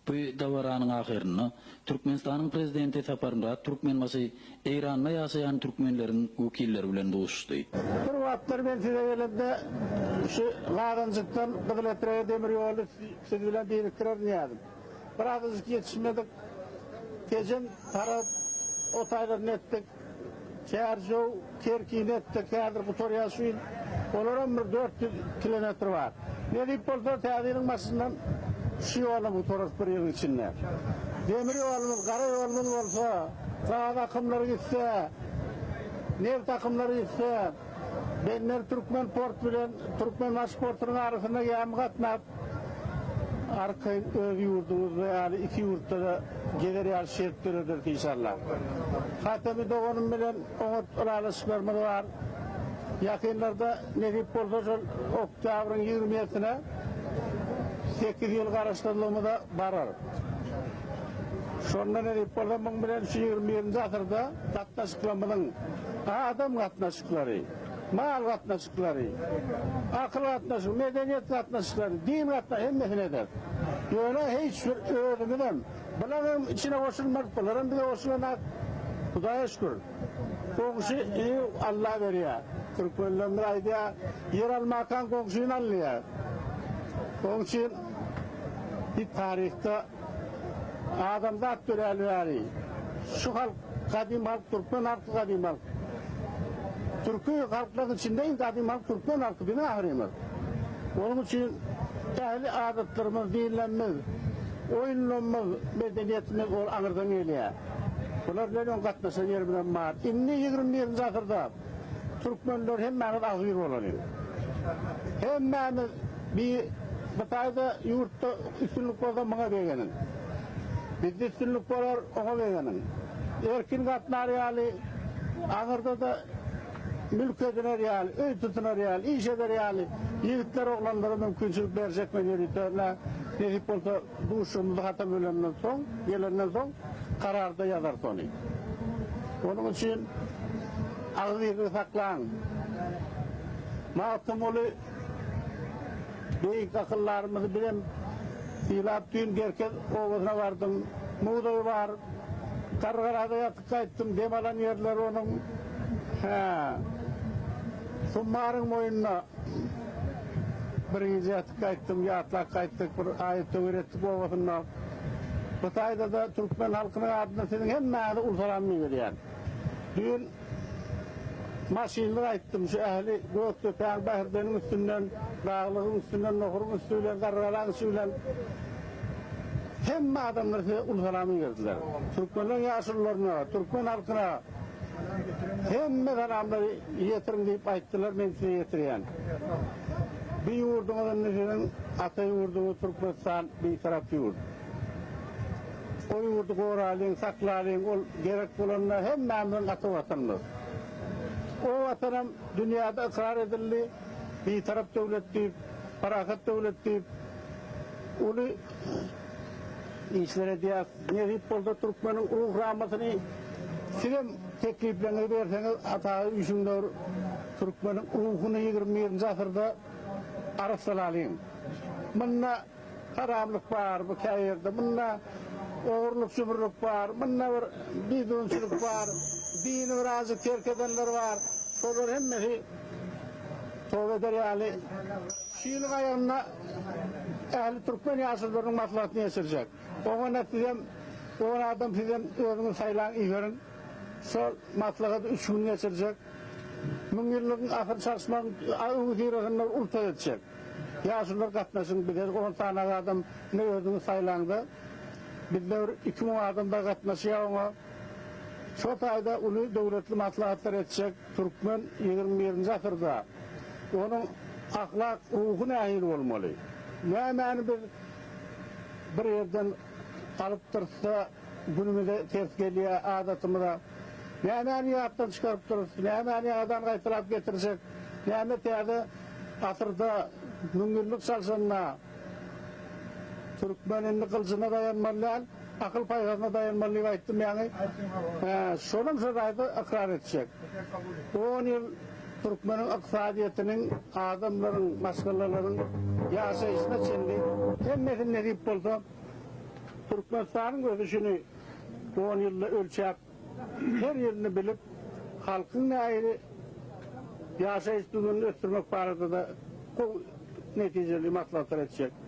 Bu dabaranyň ahyrynda Türkmenistanyň Prezidenti Saparmyrat Türkmenbaşy Eýranda ýaşaýan türkmenleriň wekilleri bilen duşuşdy. Bir wagtlar men size gelemde şu Gazanjykdan Gyzyletrege demir ýoly siz bilen birikdirerin diýýärdim. Birazajyk ýetişmedik. Tejen tarap o taýlaryny etdik. Çärjew, Kerkini etdik. Häzir gutarýar şu ýyl. Olaram bir 400 kilometr bar. Nesip bolsa täze ýylyň başyndan şu ýolam gutararys bir ýylyň içinde. Demir ýolumyz, gara ýolumyz bolsa, gaz akymlary gitse, neft akymlary gitse, Bender Türkmen port bilen Türkmenbaşy portunyň arasynda gämi gatnap, arkaýyn öz ýurduňyzda ýaly iki ýurtda-da gezer ýaly şert dörederis inşallah. Hatemi doganym bilen oňat ylalaşyklarymyz bar. Ýakynlarda nesip bolsa şol oktýabryň 27-sine 8 ýyl garaşsyzlygymyza barar. Şonda nesip bolsa muň bilen şu 21-nji asyrda gatnaşyklarymyzyň adam gatnaşyklary, mal gatnaşyklary, akyl gatnaşygy, medeniýet gatnaşyklary, din gatnaşyklary hemmesini ederis. Ýöne hiç bir özümizem bularyň içine goşulmarys, bularam bize goşulanak. Hudaýa şükür. Goňşy Alla berýär. Türkmenlerimiz aýdýar, ýer almakaň goňşyny al diýýär. Onuň üçin bir taryhda adamzat döräli bäri şu halk gadym halk türkmen halky gadym halk. Türki halklaryň içinde iň gadym halk türkmen halky biziň ahyrymyz. Onuň üçin ähli adatlarymyz, dinlerimiz, oýunlarymyz, medeniýetimiz ol aňyrdan gelýär. Bular bilen öň gatnaşan ýerimizem bar. Indi 21-nji asyrda türkmenler hemmämiz agzybir bolalyň. Hemmämiz bir bu taýda ýurtda üstünlik bolsa muňa begeniň. Bizde üstünlik bolar, oňa begeniň. Erkin gatnar ýaly, aňyrda-da mülk ediner ýaly, öý tutunar ýaly, iş eder ýaly ýigitler, oglanlara mümkinçilik berjek men ýörite. Nesip bolsa Duşuşygymyzy hatam ölenden soň, gelenden soň kararda ýazarys ony. Onuň üçin agzybirligi saklaň. Magtymguly beýik akyldarymyzy bizem sylap düýn Gerkez obasyna bardym. Muzeý bar. Garrygalada ýatyp gaýtdym. Dem alan ýerleri onuň. Hä. Sumbaryň boýunda bir gije ýatyp gaýtdym, ýatlap gaýtdyk, bir aýat-töwir etdik obasynda. Bu taýda-da türkmen halkynyň adyndan siziň hemmäňize uly salam iberýän. Düýn maşynly gaýtdym, şu ähli Gökdepäň, Bäherdeniň üstünden, daglygyň üstünden, Nohuryň üsti bilen, Garrygalaň içi bilen hemme adamlar size uly salam iberdiler. Türkmenleň ýaşulularyna, türkmen halkyna hemme salamlary Ýetiriň diýip aýtdylar, men size ýetirýän. Bu ýurduňyz indi siziň ata ýurduňyz Türkmenistan bitarap ýurt. O ýurdy goralyň, saklalyň, ol gerek bolanda hemmämiziň ata watanymyz. O watanam dünýäde ykrar edildi, bitarap döwlet diýip, parahat döwlet diýip, uly işler edýäs. Nesip bolsa türkmeniň Ruhnamasyny sizem teklipleriňizi berseňiz Ataga üýşüňde bir türkmeniň ruhuny 21-nji asyrda arassalalyň. Munda haramlyk bar bu kä ýerde, munda ogurlyk-jumurlyk bar, munda bir bidunçylyk bar, dini birazjyk terk edenler bar. Şolar hemmesi toba eder ýaly şu ýylyň aýagynda ähli türkmen ýaşulularynyň maslahatyny geçirjek. Oňa ne sizem, on adam sizem özüňiz saýlaň iberiň. Şol maslahaty üç gün geçirjek. Müňýyllygyň asyr çalyşmagyň öňüsyrasynda uly toý etjek. Ýaşulular gatnaşyň bize on sany adam ne özüňiz saýlaňda. Bizde bir 2000 adam da gatnaşýar oňa. Şo taýda uly döwletli maslahatlar etjek türkmen 21-nji asyrda onuň ahlak ruhy nähili bolmaly? Nämäni biz bir ýerden alyp dursa günümize ters gelýär, adatymyza. Nämäni ýatdan çykaryp durus, nämäni ýaňadan gaýtalap getirjek, näme täze asyrda müňýyllyk çalşanda türkmen indi gylyjyna daýanmaly däl, akyl-paýhasyna daýanmaly diýip aýtdym ýaňy. Hä, şonam şo taýda ykrar etjek. On ýyl Türkmeniň ykdysadyýetiniň, adamlaryň, maşgalalaryň ýaşaýşyna çenli hemmesini nesip bolsa. Türkmenistanyň ösüşini on ýylda ölçäp, her ýylyny bilip, halkyň nähili ýaşaýyş düzgünini ösdürmek barada-da gowy netijeli maslahatlar etjek.